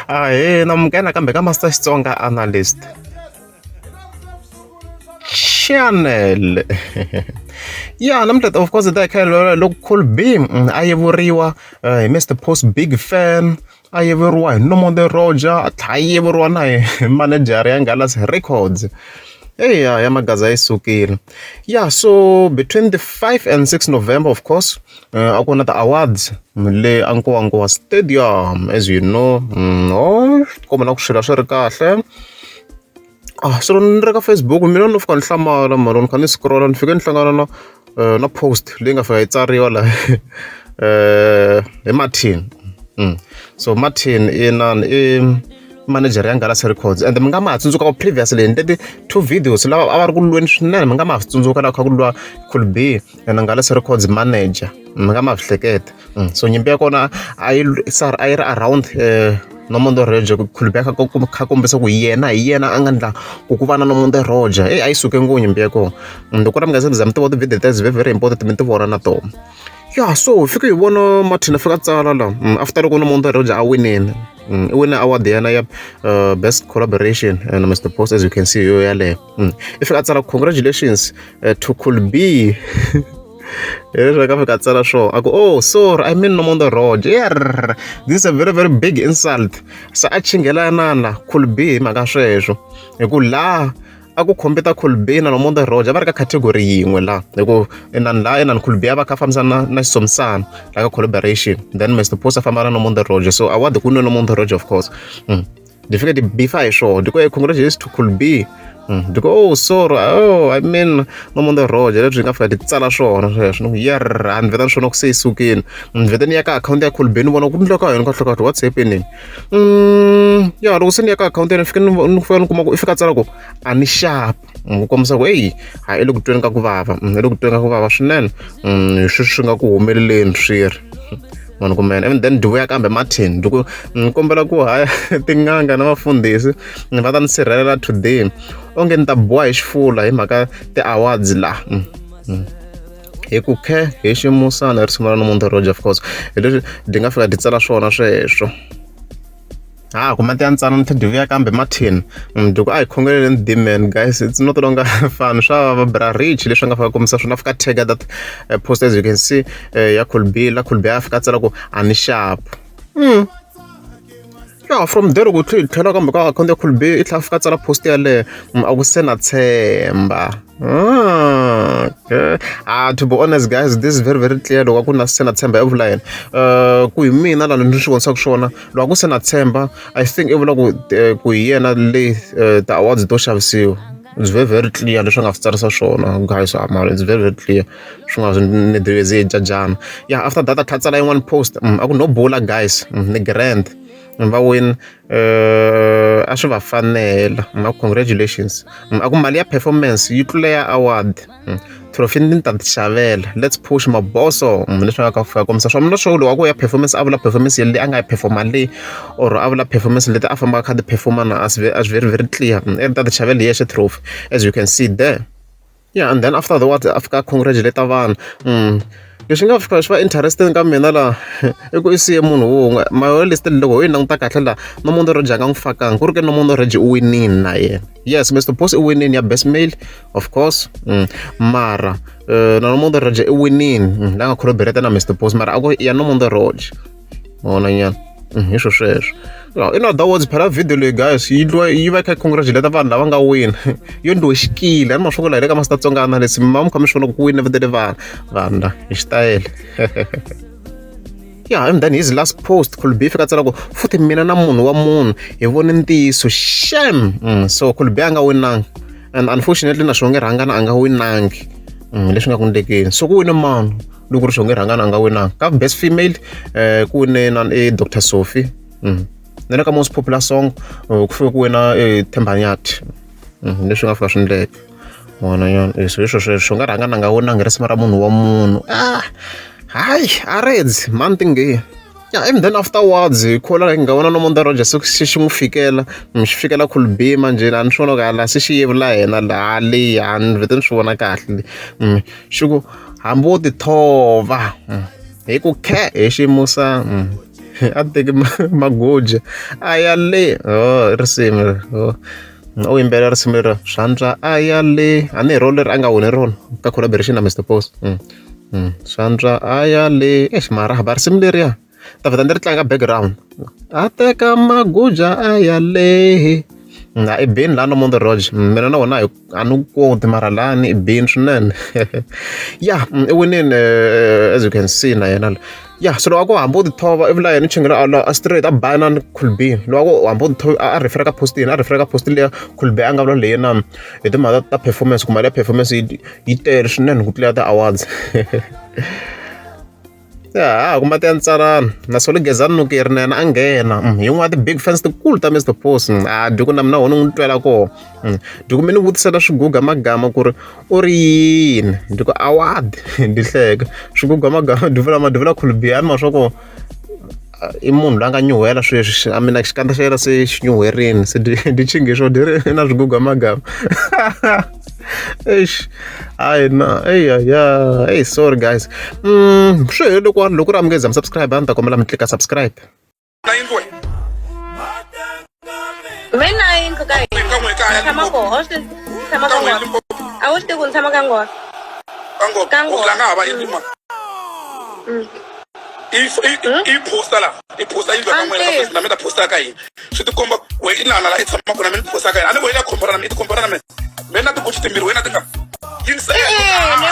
Ahee, namukela nakambe ka Master Xitsonga Analyst Channel. Ya namuntlha of course hi ta hi kha hi loko Cool B a yiveriwa hi Mister Post Big Fan, a yiveriwa hi Nomonde Roger, a tlhela a yiveriwa na hi manager ya Nghalas Records. Eya ya Magaza yi sukile. Ya so between the 5 and 6 November of course a ku na ti-awards le a Nkowankowa Stadium as you know. Oh komba na ku swilo a swi ri kahle. Ah so ni ri ka Facebook mina no fika ni hlamala mara ni kha ni scroll ni fike ni hlangana na na post leyi nga fika yi tsariwa la hi Martin. So Martin i nani i manager ya Nghalas Records and mi nga ma ha tsundzuka previously ni teke two videos lava a va ri ku lweni swinene mi nga ma ha swi tsundzuka laha kha ku lwa Cool B na Nghalas Records manager mi nga ma swi hleketa. So nyimpi ya kona a yi a yi ri around Nomonde Roger Cool B a kha kha kombisa ku yena hi yena a nga ndla ku ku va na Nomonde Roger. Eyi a yi suke ngopfu nyimpi ya kona. Loko na mi nga se za mi ti vona ti-video letiya is very very important mi ti vona na tona. Ya so hi fike hi vona Martin a fika a tsala la after loko Nomonde Roger a winile i wine award ya yena ya best collaboration na Mister Post as you can see yo yaleyo. I fika a tsala congratulations to Cool B. Hi leswi a nga fika a tsala swona a ku oh sorry I mean Nomonde Roger. Yerr this is a very very big insult. Se a chinghelana na Cool B hi mhaka sweswo hi ku laha a ku compete Cool B na Nomonde Roger a va ri ka category yin'we laha hi ku inani laha inani Cool B a va kha a fambisana na na Xisomisana la ka collaboration then Mister Post a famba na Nomonde Roger so award ku wine Nomonde Roger of course. Ti fike ti beef-a hi swona ti ku congratulations to Cool B. Ti ku oh sorry oh I mean Nomonde Roger leswi hi nga fika ti tsala swona sweswo ni ku yerr a ni vheta ni swi vona ku se yi sukile. Ni vhete ni ya ka akhawunti ya Cool B ni vona ku endleka yini kahlekahle what's happening. Ya loko se ni ya ka akhawunti ya yena ni fike ni fika ni kuma ku i fika a tsala ku a ni xap ku kombisa ku heyi hayi i le ku tweni ka ku vava i le ku tweni ka ku vava swinene hi sweswi swi nga ku humeleleni swi ri vanhu kumbe and then dyi vuya kambe Martin dyi ku ni kombela ku haya tin'anga na vafundhisi va ta ni sirhelela today onge ni ta biwa hi xifula hi mhaka ti-awards la. Hi ku khe hi ximusana hi risimu ra Nomonde Roger of course hi leswi dyi nga fika dyi tsala swona sweswo. Ha ku mati ya ntsana ni tlhe dyi vuya kambe Martin dyi ku a hi khongeleleni dman guys it's not longer fun swa vava bra Rich leswi a nga fika kombisa swona a fika tag that post as you can see ya Cool B la Cool B a fika a tsala ku a ni xap. Ya from there loko hi tlhela kambe ka akhawunti ya Cool B i tlhela a fika a tsala post yaleyo a ku se na tshemba. Okay. Ah, to be honest guys, this is very very clear loko a ku na se na tshemba i vula yini. Ku hi mina laha ni swi vonisaka swona loko a ku se na tshemba I think i vula ku ku hi yena le ti-awards to xavisiwa. It's very very clear leswi a nga swi tsarisa swona guys mara it's very very clear swi nga ni ze hi jajana. Yeah after that a tlhela a tsala yin'wana post a ku no bula guys ni grand va win a swi va fanela a ku congratulations a ku mali ya performance yi tlula ya award trophy ni ta ti xavela let's push maboso leswi nga ka fika kombisa swona mina swo loko a ku ya performance a vula performance leyi a nga yi performa le or a vula performance leti a fambaka kha ti performa na a swi very very clear i ta ti xavela hi yexe trophy as you can see there. Yeah and then after that a fika a congratulate vanhu leswi nga fika swi va interesting ka mina laha i ku i siye munhu wun'we ma list loko ho yi languta kahle laha Nomonde Roger a nga n'wi fakanga ku ri ke Nomonde Roger u winile na yena. Yes Mister Post i winile ya best male of course mara na Nomonde Roger i winile la nga collaborate na Mister Post mara a ku ya Nomonde Roger ma vona nyana hi swo sweswo. In other words phela video leyi guys yi ndliwa yi va yi kha yi congratulate vanhu lava nga wina yo ndliwe xikili a ni ma swi vula hi le ka Master Tsonga Analyst mi va mi kha mi swi vona ku wine va tele vanhu vanhu la hi xitayele. Yeah and then his last post Cool B fika a tsala ku futhi mina na munhu wa munhu hi vone ntiyiso xem so Cool B a nga winangi and unfortunately na Xongi Rhangani a nga winangi leswi nga ku endlekeni so ku wine mani loko ku ri Xongi Rhangani a nga winangi ka best female ku wine na i Dr Sophie na le ka most popular song ku fike ku wina Themba Nyathi leswi nga fika swi endleka vona nyana so hi swo sweswo Xongi Rhangani a nga winangi risimu ra munhu wa munhu ah hayi a redzi mani tinghe. Yeah, and then afterwards hi khola hi nga vona Nomonde Roger se xi n'wi fikela xi fikela Cool B manjhe a ni swi vona ku hala se xi yevula yena laha le a ni vhete ni swi vona kahle xi ku hambi wo ti thova hi ku khe hi ximusa. A teki magoji a ya le oh risimu oh u yimbelela risimu leri swantswa a ya le a ni hi rona leri a nga wini rona ka collaboration na Mr Post swantswa a ya le eish mara hava risimu leriya ta vheta ni ri tlanga background a teka maguja a ya le na i bini laha Nomonde Roger mina na wona a ni koti mara lani i bini swinene ya i winile as you can see na yena ya so loko a ku hambi u tithova i vula yena chingela a straight a ba na Cool B loko a ku hambi u tithova a refer ka post yini a refer ka post liya Cool B a nga vula leyi na hi timhaka ta performance ku mali ya performance yi tele swinene ku tlula ti-awards ya ku mati ya ntsanana na Solly Gezani Nukeri na yena a nghena hi yin'wana ya ti-big fans tikulu ta Mr Post a dyi ku na mina ho ni n'wi twela kona dyi ku mi ni vutisela swiguga magama ku ri u ri yini dyi ku award dyi hleka swiguga magama dyi vula ma dyi vula khulubiyani ma swa ku i munhu loyi a nga nyuhela sweswi a mina xikandza xa yena se xi nyuherini se dyi chinge swo dyi ri na swiguga magama eish hayi na eya ya hey sorry guys swi hele kwani loko ri amukeza mi subscribe a ni ta kombela mi tlika subscribe na yindlu wena Mina yindlu ka hina. Ka n'we kaya, Tshama Limpopo. koho. A wu swi tshama Ka ka n'we, ngona. Limpopo. A wu swi tivi ku ni tshama ka ngona. ka ngoma Ka ngoma. la nga hava yindlu ma i posta la i posta yindlu ya ka n'wina ka Antivi. Facebook na mina ta posta ka hina swi tikomba we i nala la i tshamaka na mina ni posta ka hina a ni vo yi la compare na mina i ti compare na mina mina na tiguchi timbirhi wena ti nga E-e, ni